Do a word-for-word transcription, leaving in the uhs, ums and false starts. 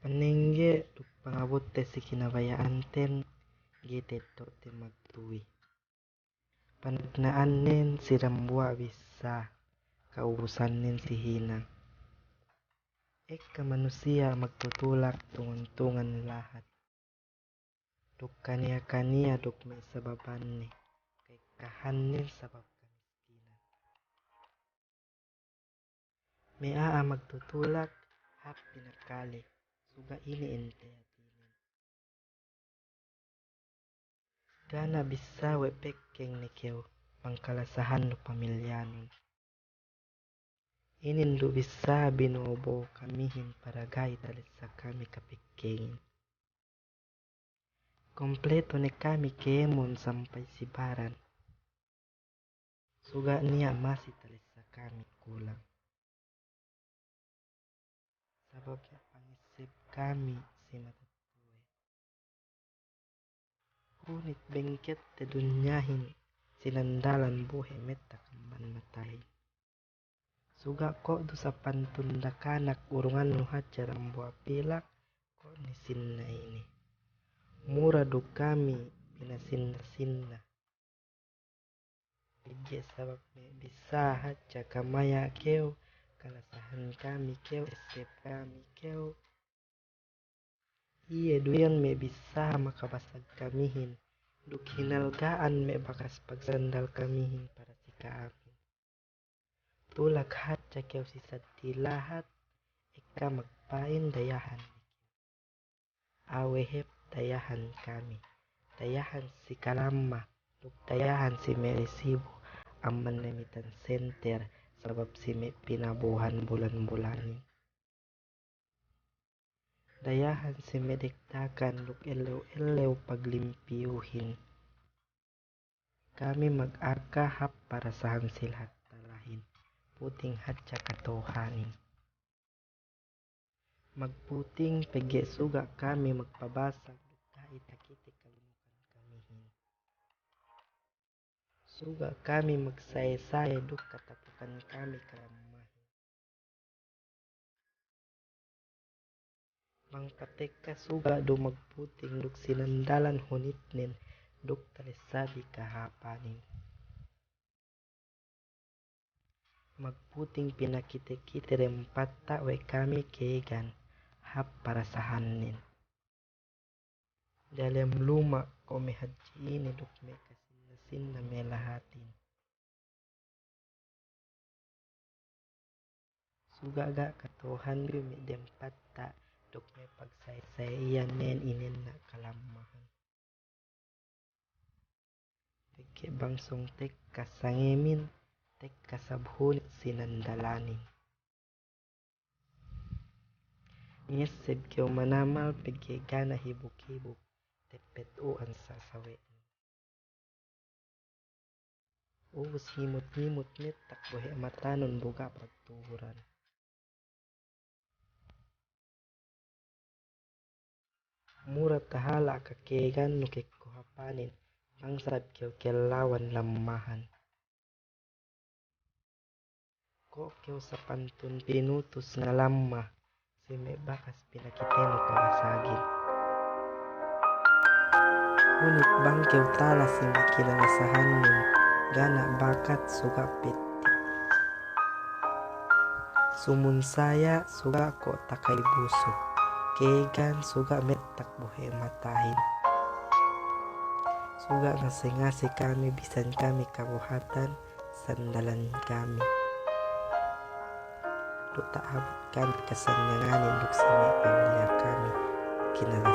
Panengge duk pangabutte si kinabaya'anten, ga'i te'ed te magtuwi. Panagna'annen si dambuwa' bissā, ka'ubusannen si hinang. Ekka manusiya' magtutulak tungan-tungan lahat. Duk kaniya-kaniya duk me' sababanne, ka'ekkahannen sabab kamiskinan. Me' a'a magtutulak hāp pinakale, suga' ine ente hātinen. Ga' ne bissā we' pekkeng ne kew bang kalasahannu pamilyanun. Inin du bissā bino'o-bo'o kamihin para ga'i talessa kami kapekkengin. Kompleto ne kami kēmon sampay si baran. Suga' niya' masi talessa kami kulang. Sabab ne pangesseb kami si matetto'e. Hunit bengkette dunyahin, sinandalan bohe' mettak amban matahin. Suga' ko' du sapantun dakanak, urungannu hadja dambuwa' pilak, ko' ne sinna inin. Mura du kami pinasinna-sinna. Pegge' sabab me' bissā hadja kamaya' kew, kalasahan kami kew, esseb kami kew. Iye du iyan me' bissā makabasag kamihin, duk hinalga'an me' bakas pagsandal kamihin para si ka'amin. Tulak hadja kew si saddi lahat, ekka magpa'in dayahan ne kew. Awe' hep dayahan kami, dayahan si kalamma, duk dayahan si me' resibu amban ne mitan senter, sabab si me' pinabo'ohan bulan-bulanin. Dayahan si me' dekdakan duk ellew-ellew paglimpiyuhin. Kami magaka hap parasahan si lahat talahin, puting hadja katohanin. Magputing pegge' suga' kami magpabasag duk ga'i takite kalunukan kamihin. Suga' kami magsaye-saye duk katapukan kami kalammahin. Bang patekka suga' du magputing duk sinandalan hunitnen duk talessabi kahāpanin. Magputing pinakite-kite dem patta' we' kami kēgan hap parasahanin. Dalem luma' ko' me' hadje inin duk me' kasinna-sinna me' lahatin. Suga' ga' katohan bi me' dem patta' duk me' pagsaye-saye iyan nen inenna' kalammahan. Pegge' bang sōng tekka sangemin, tekka sab hunit sinandalanin. Ngesseb kew manamal pegge' ga' ne hibuk-hibuk, teppet u'an sasawe'nu. Ubus ngimut-ngimut mettak bohe' matanun bu ga' pagtuhuran. Mura tahala' ka kēgannu kekkohapanin, bang sab kew kellawan lammahan. Ko' kew sapantun pinutus ngalamma, si me' bakas pinakitenu kabasagin. Hunit bang kew tala si me' kinalasahannu, ga' ne bakat suga' petti'. Sumunsaya' suga' ko' takay busu, kēgan suga' mettak bohe' matahin. Suga' ngase-ngase kami bisan kami kabuhatan, sandalan kami. Duk ta'abut kami kasanyanganin duk si me' pamilya kami, kinala